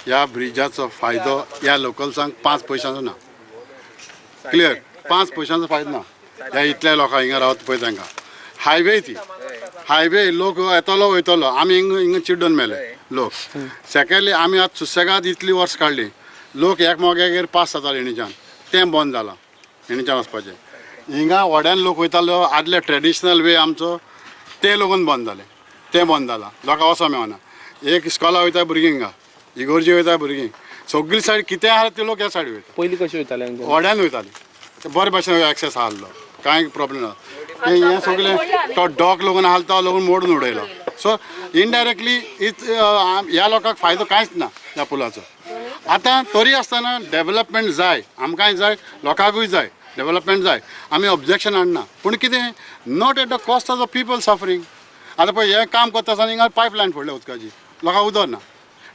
ह्या ब्रिजाचो फायदो ह्या लोकल्सांक 5 पयशांचो ना. क्लियर, 5 पयशांचो फायदो ना ह्या इतल्या लोकांक हिंगा रावता पळय तांकां. हायवे ती हायवे, लोक येतलो वयतलो, आमी हिंगा हिंगा चिड्डून मेले लोक. सेकेंडली, आमी आतां सुसेगाद इतली वर्स काडली, लोक एकमेकागेर पास जाताले हिणीच्यान, तें बंद जालां. हिणीच्यान वचपाचें हिंगा व्हड्यान लोक वयतालो, आदले ट्रेडिशनल वे आमचो, तें लोगून बंद जालें, तें बंद जालां. लोकांक वचों मेळना. एक इस्कॉला वयता भुरगीं, हिंगा इगोर्जी वयता भुरगीं, सगळी सायड कितें आहा ते लोक ह्या सायड वयता. पयलीं कशें वयताले हांगा? व्हड्यान वयताली, ते बरे भाशेन एक्सेस आहलो, कांय प्रॉब्लेम ना. ते हें सगळें तो डॉक लोगून आहा तो लोगून मोडून उडयलो. सो इनडायरेक्टली it ह्या लोकांक फायदो कांयच ना ह्या पुलाचो. आतां तरी आसतना डेवलपमेंट जाय, आमकांय जाय, लोकांकूय जाय, डेवलपमेंट जाय, आमी ऑब्जेक्शन हाडना. पूण कितें, not at the cost of the people suffering. आतां पळय, हें काम करता आसतना हिंगा पायपलायन फोडल्या उदकाची, लोकांक उदक ना,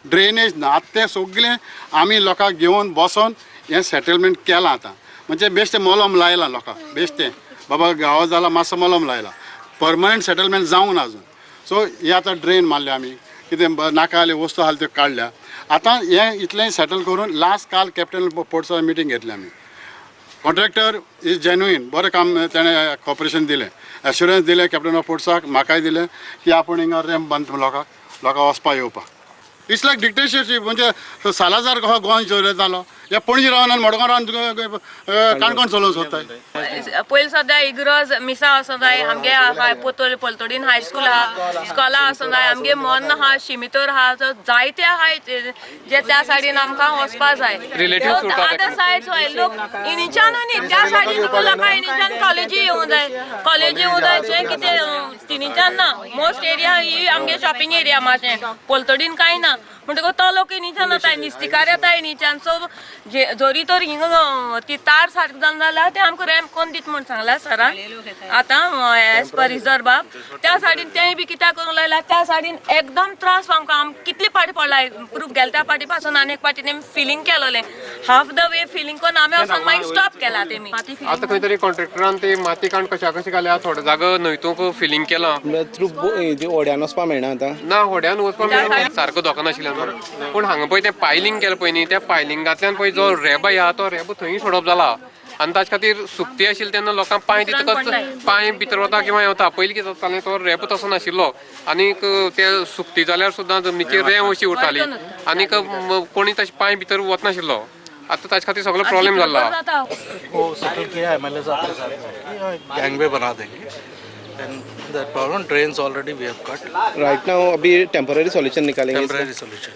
ड्रेनेज ना. आतां तें सगळें आमी लोकांक घेवन बसोन हें सेटलमेंट केलां. आतां म्हणजे बेश्टें मलम लायलां लोकांक, बेश्टें बाबा गांवा जाला मातसो मलम लायला, परमनंट सेटलमेंट जावंक ना अजून. सो हे आतां ड्रेन मारल्या आमी, कितें नाका जाल्यो वस्तू आसल्यो त्यो काडल्या. आतां हें इतलें सेटल करून लास्ट काल कॅप्टन पोर्ट्सा मिटींग घेतली आमी. कॉन्ट्रॅक्टर is genuine, बरें काम तेणें कॉपरेशन दिलें, एश्युरन्स दिलें कॅप्टन ऑफ पोर्ट्साक, म्हाकाय दिलें की आपूण हिंगा रॅम्प बांदता लोकांक, लोकांक वचपा येवपाक. It's like dictatorship. म्हणजे सालाजार कसो गोंय चलयतालो, हे पणजी रावन आनी मडगांव रावन काणकोण चलोवंक सोदताय. पयलीं सद्दां इगर्ज मिसा वचों जाय आमगे. हाय पोतोल पलतडीन हायस्कूल आहा, इस्कॉलां वचों जाय आमगे. मन आहा, शिमितर आहा, सो जायते आहाय जे त्या सायडीन आमकां वचपा जाय. Relatives उरता. अदर सायड लोक इनिच्यान न्ही, त्या सायडीन लोकां इनिच्यान कॉलेजी येवंक जाय, कॉलेजी येवंक जाय. जें कितें तिनीच्यान ना, मोस्ट एरिया ही आमगे शॉपिंग एरिया मातशें पलतडीन कांय ना. म्हणटकूच तो लोक इनिच्यान येताय, नुस्तेकार येताय इनिच्यान. सो जरी तर हिंगा ती तार सारकी जावन जाल्यार ते आमकां रॅम्प कोण दिता म्हूण सांगला सरान आतां, एज पर रिजर्व बाब. त्या सायडीन तेंय बी कित्याक करूंक लागला? त्या सायडीन एकदम त्रास आमकां. आम कितले पाटी पडला प्रूफ गेले त्या पाटी पासून. आनी एक पाटी तेमी फिलींग केलोलें, हाफ the way feeling करून आमी वचोन मागीर स्टॉप केला तेमी माती आतां फिलींग. खंय तरी कॉन्ट्रॅक्टरान ती माती काण कशा कशी घाल्या, थोडो जागो न्हंयतूंक फिलींग केलां. म्हणल्यार थ्रू होड्यान वचपा मेळना आतां? ना, होड्यान वचपाक मेळना, सारको धोको नाशिल्ल्यान. पूण हांगा पळय तें पायलिंग केलें पळय न्ही, त्या पायलिंगांतल्यान पळय जो रेब आहा तो रेब थंय सोडप जाला आनी ताचे खातीर सुकती आशिल्ली तेन्ना लोकांक पांय दितकच पांय भितर वता किंवा येता. पयलीं कितें जातालें, तो रेब तसो नाशिल्लो आनीक ते सुकती जाल्यार सुद्दां जमनीचेर रेंव अशी उरताली आनीक कोणी तशें पांय भितर वचनाशिल्लो. आतां ताचे खातीर सगळो प्रॉब्लेम जाला. जाता. वो सेटल किया एमएलए साहब के साथ में कि गैंगवे बना देंगे and that problem, drains already we have cut. Right now अभी टेम्पररी सॉल्यूशन निकालेंगे इसका? Temporary solution.